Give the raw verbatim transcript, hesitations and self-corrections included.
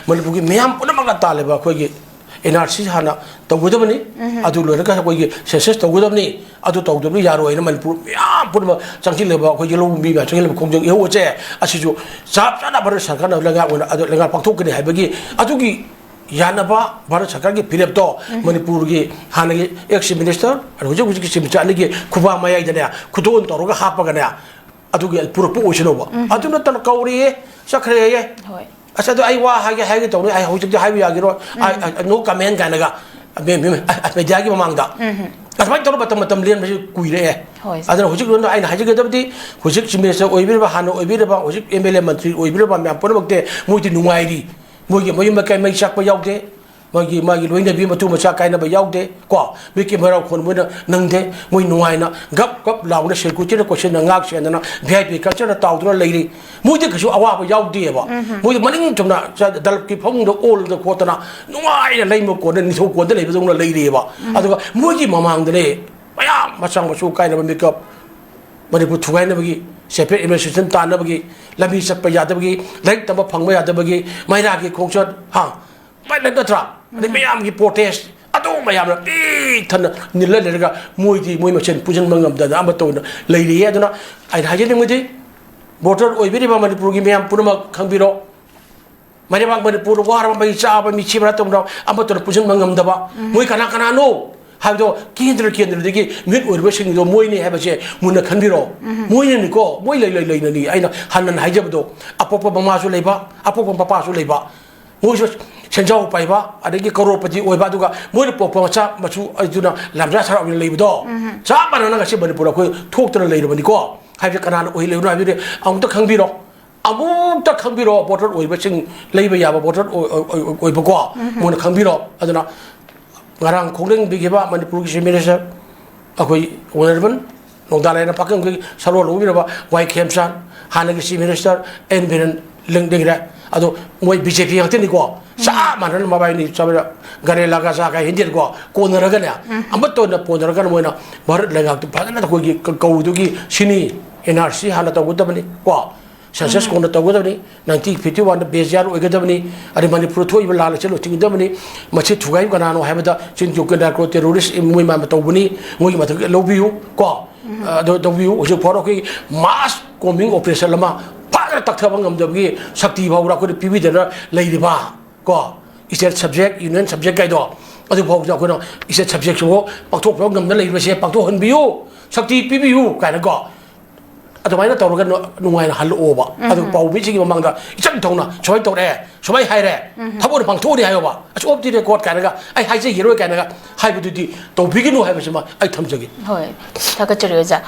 ꯃꯅꯤꯄꯨꯔꯒꯤ ꯃꯤꯌꯥꯝ ꯄꯨꯝꯅꯃꯛꯅ ꯇꯥꯜꯂꯤꯕ ꯑꯩꯈꯣꯏꯒꯤ ꯑꯦꯟ ꯑꯥꯔ ꯁꯤ ꯍꯥꯟꯅ ꯇꯧꯒꯗꯕꯅꯤ꯫ ꯑꯗꯨ ꯂꯣꯏꯔꯒ ꯑꯩꯈꯣꯏꯒꯤ ꯁꯦꯟꯁꯁ ꯇꯧꯒꯗꯕꯅꯤ꯫ ꯑꯗꯨ ꯇꯧꯗꯕꯗꯤ ꯌꯥꯔꯣꯏꯅ ꯃꯅꯤꯄꯨꯔ ꯃꯤꯌꯥꯝ ꯄꯨꯝꯅꯃꯛ ꯆꯪꯁꯤꯜꯂꯕ ꯑꯩꯈꯣꯏꯒꯤ ꯂꯧꯃꯤ ꯃꯌꯥꯝ ꯆꯪꯁꯤꯜꯂꯕ ꯈꯣꯡꯖꯪ ꯏꯍꯧ ꯑꯁꯦ ꯑꯁꯤꯁꯨ ꯆꯞ ꯆꯥꯅ ꯚꯥꯔꯠ ꯁꯔꯀꯥꯔꯅ ꯂꯩꯉꯥꯛ ꯑꯣꯏꯅ ꯑꯗꯨ ꯂꯩꯉꯥꯛ ꯄꯥꯡꯊꯣꯛꯀꯅꯤ ꯍꯥꯏꯕꯒꯤ ꯑꯗꯨꯒꯤ ꯌꯥꯅꯕ ꯚꯥꯔꯠ ꯁꯔꯀꯥꯔꯒꯤ ꯐꯤꯔꯦꯞꯇꯣ ꯃꯅꯤꯄꯨꯔꯒꯤ ꯍꯥꯟꯅꯒꯤ ꯑꯦꯛꯁ ꯆꯤꯐ ꯃꯤꯅꯤꯁꯇꯔ ꯑꯗꯨ ꯍꯧꯖꯤꯛ ꯍꯧꯖꯤꯛꯀꯤ ꯆꯤꯐ ꯃꯤꯅꯤꯁꯇꯔ ꯑꯅꯤꯒꯤ ꯈꯨꯕꯥ ꯃꯌꯥꯏꯗꯅꯦ ꯈꯨꯗꯣꯜ ꯇꯧꯔꯒ ꯍꯥꯞꯄꯒꯅꯦ ꯑꯗꯨꯒꯤ ꯄꯨꯔꯛꯄ ꯑꯣꯏꯁꯅꯨꯕ꯫ ꯑꯗꯨ ꯅꯠꯇꯅ ꯀꯧꯔꯤꯌꯦ, ꯆꯠꯈ꯭ꯔꯦꯌꯦ꯫ ꯍꯣꯏ꯫ ꯑꯁ ꯑꯗꯨ ꯑꯩ ꯋꯥ ꯍꯥꯏꯒꯦ ꯍꯥꯏꯒꯦ ꯇꯧꯅꯤ, ꯑꯩ ꯍꯧꯖꯤꯛꯇꯤ ꯍꯥꯏꯕ ꯌꯥꯒꯤꯔꯣꯏ꯫ ꯑꯥꯏ, ꯑꯥꯏ, no comment ꯀꯥꯏꯅꯒ ꯃꯦ-, ꯃꯦ-, ꯃꯦ-, ꯃꯦꯗꯤꯌꯥꯒꯤ ꯃꯃꯥꯡꯗ ꯑꯗꯨꯃꯥꯏꯅ ꯇꯧꯔ ꯃꯇꯝ ꯃꯇꯝ ꯂꯦꯟꯕꯁꯤ ꯀꯨꯏꯔꯛꯑꯦ꯫ ꯍꯣꯏ꯫ ꯑꯗꯨꯅ ꯍꯧꯖꯤꯛ ꯂꯣꯟꯗ ꯑꯩꯅ ꯍꯥꯏꯖꯒꯗꯕꯗꯤ ꯍꯧꯖꯤꯛ ꯆꯤꯐ ꯃꯤꯅꯤꯁꯇꯔ ꯑꯣꯏꯕꯤꯔꯕ, ꯍꯥꯟꯅ ꯑꯣꯏꯕꯤꯔꯕ, ꯍꯧꯖꯤꯛ ꯑꯦꯝ ꯑꯦꯜ ꯑꯦ ꯃꯟꯇ꯭ꯔꯤ ꯑꯣꯏꯕꯤꯔꯕ ꯃꯌꯥꯝ ꯄꯨꯝꯅꯃꯛꯇꯤ ꯃꯣꯏꯗꯤ ꯅꯨꯡꯉꯥꯏꯔꯤ꯫ ꯃꯣꯏꯒꯤ ꯃꯌꯨꯝ ꯃꯀꯩ ꯃꯩ ꯆꯥꯛꯄ ꯌꯥꯎꯗꯦ꯫ ꯃꯣꯏꯒꯤ, ꯃꯥꯒꯤ ꯂꯣꯏꯅꯕꯤ ꯃꯇꯨ ꯃꯆꯥ ꯀꯥꯏꯅꯕ ꯌꯥꯎꯗꯦ꯫ ꯀꯣ, ꯃꯤꯠꯀꯤ ꯃꯩꯔꯥꯎ ꯈꯣꯟ ꯃꯣꯏꯅ ꯅꯪꯗꯦ꯫ ꯃꯣꯏ ꯅꯨꯡꯉꯥꯏꯅ ꯒꯞ ꯒꯞ ꯂꯥꯎꯅ ꯁꯦꯀ꯭ꯌꯨꯔꯤꯇꯤꯅ ꯀꯣꯏꯁꯟꯅ ꯉꯥꯛ ꯁꯦꯟꯗꯅ ꯚꯤ ꯑꯥꯏ ꯄꯤ ꯀꯜꯆꯔꯗ ꯇꯥꯎꯗꯨꯅ ꯂꯩꯔꯤ꯫ ꯃꯣꯏꯗꯤ ꯀꯩꯁꯨ ꯑꯋꯥꯕ ꯌꯥꯎꯗꯦꯕ꯫ ꯃꯣꯏꯗꯤ ꯃꯅꯤꯡ ꯊꯨꯝꯅ ꯆ-, ꯗꯜꯕꯀꯤ ꯐꯃꯨꯡꯗ ꯑꯣꯜꯗ ꯈꯣꯠꯇꯅ ꯅꯨꯡꯉꯥꯏꯅ ꯂꯩꯃ ꯀꯣꯟꯗ ꯅꯤꯡꯊꯧ ꯀꯣꯟꯗ ꯂꯩꯕꯗꯧꯅ ꯂꯩꯔꯤꯑꯕ꯫ ꯑꯗꯨꯒ ꯃꯣꯏꯒꯤ ꯃꯃꯥꯡꯗꯅꯦ ꯃꯌꯥꯝ ꯃꯆꯥ ꯃꯁꯨ ꯀꯥꯏꯅꯕ ꯃꯤꯀꯞ, ꯃꯅꯤꯄꯨꯔ ꯊꯨꯒꯥꯏꯅꯕꯒꯤ, ꯁꯦꯄꯔꯦꯠ ꯑꯦꯗꯃꯤꯅꯤꯁꯇ꯭ꯔꯦꯁꯟ ꯇꯥꯟꯅꯕꯒꯤ, ꯂꯝꯕꯤ ꯆꯠꯄ ꯌꯥꯗꯕꯒꯤ, ꯂꯥꯏꯔꯤꯛ ꯇꯝꯕ ꯐꯪꯕ ꯌꯥꯗꯕꯒꯤ, ꯃꯩꯔꯥꯒꯤ ꯈꯣꯡꯆꯠ, ꯍꯥ, ꯃꯥꯏ ꯂꯩ ꯅꯠꯇ꯭ꯔꯥ? ꯑꯗꯩ ꯃꯌꯥꯝꯒꯤ ꯄ꯭ꯔꯣꯇꯦꯁ ꯑꯗꯨ ꯃꯌꯥꯝꯅ ꯄꯤꯛ ꯊꯟꯅ ꯅꯤꯜꯂ ꯂꯩꯔꯒ ꯃꯣꯏꯗꯤ ꯃꯣꯏ ꯃꯁꯦꯟ ꯄꯨꯟꯁꯤꯟꯕ ꯉꯝꯗꯅ ꯑꯃꯠꯇ ꯑꯣꯏꯅ ꯂꯩꯔꯤꯌꯦ꯫ ꯑꯗꯨꯅ ꯑꯩꯅ ꯍꯥꯏꯖꯅꯤꯡꯕꯗꯤ ꯚꯣꯇꯔ ꯑꯣꯏꯕꯤꯔꯤꯕ ꯃꯅꯤꯄꯨꯔꯒꯤ ꯃꯌꯥꯝ ꯄꯨꯝꯅꯃꯛ ꯈꯪꯕꯤꯔꯣ꯫ ꯃꯔꯩꯕꯥꯛ ꯃꯅꯤꯄꯨꯔꯗ ꯋꯥꯔꯕ ꯃꯩ ꯆꯥꯕ ꯃꯤꯁꯤꯕ꯭ꯔꯥ ꯇꯧꯅ ꯑꯃꯠꯇꯅ ꯄꯨꯟꯁꯤꯟꯕ ꯉꯝꯗꯕ ꯃꯣꯏ ꯀꯅꯥ ꯀꯅꯥꯅꯣ ꯍꯥꯏꯕꯗꯣ ꯀꯦꯟꯗ꯭ꯔ ꯀꯦꯟꯗ꯭ꯔꯗꯒꯤ ꯃꯤꯍꯨꯠ ꯑꯣꯏꯔꯤꯕꯁꯤꯡꯗꯣ ꯃꯣꯏꯅꯤ ꯍꯥꯏꯕꯁꯦ ꯃꯨꯟꯅ ꯈꯟꯕꯤꯔꯣ꯫ ꯃꯣꯏꯅꯅꯤꯀꯣ, ꯃꯣꯏ ꯂꯩ ꯂꯩ ꯂꯩꯅꯅꯤ꯫ ꯑꯩꯅ ꯍꯟꯅ ꯍꯟꯅ ꯍꯥꯏꯖꯕꯗꯣ ꯑꯄꯣꯛꯄ ꯃꯃꯥꯁꯨ ꯂꯩꯕ, ꯑꯄꯣꯛꯄ ꯃꯄꯥꯁꯨ ꯂꯩꯕ, ꯃꯣꯏꯁꯨ ꯁꯦꯟꯖꯥꯎ ꯄꯥꯏꯕ ꯑꯗꯒꯤ ꯀꯔꯣꯔꯄꯇꯤ ꯑꯣꯏꯕ, ꯑꯗꯨꯒ ꯃꯣꯏꯅ ꯄꯣꯛꯄ ꯃꯆꯥ ꯃꯁꯨ ꯑꯗꯨꯅ ꯂꯝꯖꯥ ꯁꯔꯥ ꯑꯣꯏꯅ ꯂꯩꯕꯗꯣ ꯆꯞ ꯃꯥꯟꯅꯅ ꯉꯁꯤ ꯃꯅꯤꯄꯨꯔ ꯑꯩꯈꯣꯏ ꯊꯣꯛꯇꯅ ꯂꯩꯔꯕꯅꯤꯀꯣ꯫ ꯍꯥꯏꯕꯁꯦ ꯀꯅꯥꯅ ꯑꯣꯏꯍꯜꯂꯤꯕꯅꯣ ꯍꯥꯏꯕꯗꯨꯗꯤ ꯑꯃꯨꯛꯇ ꯈꯪꯕꯤꯔꯣ꯫ ꯑꯃꯨꯛꯇ ꯈꯪꯕꯤꯔꯣ, ꯚꯣꯇꯔ ꯑꯣꯏꯕꯁꯤꯡ, ꯂꯩꯕ ꯌꯥꯕ ꯚꯣꯇꯔ ꯑꯣꯏ-, ꯑꯣꯏ-, ꯑꯣꯏ-, ꯑꯣꯏꯕꯀꯣ, ꯃꯣꯏꯅ ꯈꯪꯕꯤꯔꯣ꯫ ꯑꯗꯨꯅ ꯉꯔꯥꯡ ꯈꯣꯡꯗꯪꯕꯤꯈꯤꯕ ꯃꯅꯤꯄꯨꯔꯒꯤ ꯆꯤꯐ ꯃꯤꯅꯤꯁꯇꯔ ꯑꯩꯈꯣꯏ ꯑꯣꯅꯔꯦꯕꯜ ꯅꯣꯡꯗꯥ ꯂꯥꯏꯔꯦꯟ ꯄꯥꯛꯀꯪꯒꯤ ꯁꯔꯣꯜ ꯂꯧꯕꯤꯔꯕ ꯋꯥꯏ ꯈꯦꯝꯆꯥꯟ, ꯍꯥꯟꯅꯒꯤ ꯆꯤꯐ ꯃꯤꯅꯤꯁꯇꯔ ꯑꯦꯟ ꯕꯤꯔꯦꯟ ꯂꯤꯡ-, ꯂꯤꯡꯒ꯭ꯔꯦ꯫ ꯑꯗꯣ ꯃꯣꯏ ꯕꯤ ꯖꯦ ꯄꯤ ꯉꯥꯛꯇꯅꯤꯀꯣ, ꯆꯞ ꯃꯥꯟꯅꯅ ꯃꯕꯥꯏꯅꯤ ꯆꯥꯕꯗ ꯒꯥꯔꯦ ꯂꯥꯒꯥ ꯆꯥ ꯀꯥꯏ ꯍꯤꯟꯗꯤꯀꯣ, ꯀꯣꯟꯅꯔꯒꯅꯦ, ꯑꯃꯠꯇ ꯑꯣꯏꯅ ꯀꯣꯟꯅꯔꯒꯅ ꯃꯣꯏꯅ ꯚꯥꯔꯠ ꯂꯩꯉꯥꯛꯇ ꯐꯖꯅ ꯑꯩꯈꯣꯏꯒꯤ ꯀ-, ꯀꯧꯔꯨꯗꯨꯒꯤ ꯁꯤꯅꯤ, ꯑꯦꯟ ꯑꯥꯔ ꯁꯤ ꯍꯥꯟꯅ ꯇꯧꯒꯗꯕꯅꯤ ꯀꯣ, ꯁꯦꯟꯁꯁ ꯀꯣꯟꯅ ꯇꯧꯒꯗꯕꯅꯤ꯫ ꯅꯥꯏꯟꯇꯤꯟ ꯐꯤꯐꯇꯤ ꯋꯥꯟꯗ ꯕꯦꯖ ꯌꯥꯔ ꯑꯣꯏꯒꯗꯕꯅꯤ꯫ ꯑꯗꯩ ꯃꯅꯤꯄꯨꯔꯗ ꯊꯣꯛꯏꯕ ꯂꯥꯟ ꯑꯁꯤ ꯂꯣꯏꯁꯤꯟꯒꯗꯕꯅꯤ꯫ ꯃꯁꯤ ꯊꯨꯒꯥꯏꯕ ꯀꯅꯥꯅꯣ ꯍꯥꯏꯕꯗ ꯆꯤꯟ ꯇꯨ ꯀꯦꯟꯗ꯭ꯔ ꯀ꯭ꯔꯣ ꯇꯦꯔꯣꯔꯤꯁ ꯃꯣꯏ ꯃꯌꯥꯝꯅ ꯇꯧꯕꯅꯤ꯫ ꯃꯣꯏꯒꯤ ꯃꯊꯛꯇ ꯂꯧꯕꯤꯌꯨ ꯀꯣ꯫ ꯑꯗꯨ ꯇꯧꯕꯤꯌꯨ꯫ ꯍꯧꯖꯤꯛ ꯐꯥꯎꯕ ꯑꯩꯈꯣꯏ ꯃꯥꯁ ꯀꯣꯝꯕꯤꯡ ꯑꯣꯄꯔꯦꯁꯟ ꯑꯃ ꯐꯖꯅ ꯇꯛꯊꯕ ꯉꯝꯗꯕꯒꯤ ꯁꯛꯇꯤ ꯐꯥꯎꯕꯗ ꯑꯩꯈꯣꯏꯗ ꯄꯤꯕꯤꯗꯅ ꯂꯩꯔꯤꯕ ꯀꯣ꯫ ꯏꯁꯇꯦꯠ ꯁꯕꯖꯦꯛ, ꯌꯨꯅꯤꯌꯟ ꯁꯕꯖꯦꯛ ꯀꯥꯏꯗꯣ, ꯑꯗꯨ ꯐꯥꯎꯕꯗ ꯑꯩꯈꯣꯏꯅ ꯏꯁꯇꯦꯠ ꯁꯕꯖꯦꯛꯁꯤꯕꯨ ꯄꯥꯡꯊꯣꯛꯄ ꯉꯝꯗ ꯂꯩꯔꯤꯕꯁꯦ ꯄꯥꯡꯊꯣꯛꯍꯟꯕꯤꯌꯨ, ꯁꯛꯇꯤ ꯄꯤꯕꯤꯌꯨ ꯀꯥꯏꯅꯀꯣ꯫ ꯑꯗꯨꯃꯥꯏꯅ ꯇꯧꯔꯒ ꯅꯨ-, ꯅꯨꯡꯉꯥꯏꯅ ꯍꯜꯂꯛꯑꯣꯕ꯫ ꯑꯗꯨ ꯄꯥꯎꯃꯤꯁꯤꯡꯒꯤ ꯃꯃꯥꯡꯗ ꯏꯆꯝ ꯊꯧꯅ ꯁꯨꯃꯥꯏꯅ ꯇꯧꯔꯛꯑꯦ, ꯁꯨꯃꯥꯏꯅ ꯍꯥꯏꯔꯦ, ꯊꯕꯛ ꯑꯣꯏꯅ ꯄꯥꯡꯊꯣꯛꯑꯅꯤ ꯍꯥꯏꯌꯣꯕ꯫ ꯑꯁ, ꯑꯣꯐ ꯗꯤ ꯔꯦꯀꯣꯔꯗ ꯀꯥꯏꯅꯒ ꯑꯩ ꯍꯥꯏꯖꯒꯤꯔꯣꯏ ꯀꯥꯏꯅꯒ ꯍꯥꯏꯕꯗꯨꯗꯤ ꯇꯧꯕꯤꯒꯅꯨ ꯍꯥꯏꯕꯁꯤꯃ ꯑꯩ ꯊꯝꯖꯒꯦ꯫ ꯍꯣꯏ, ꯊꯥꯒꯠꯆꯔꯤ ꯑꯣꯖꯥ꯫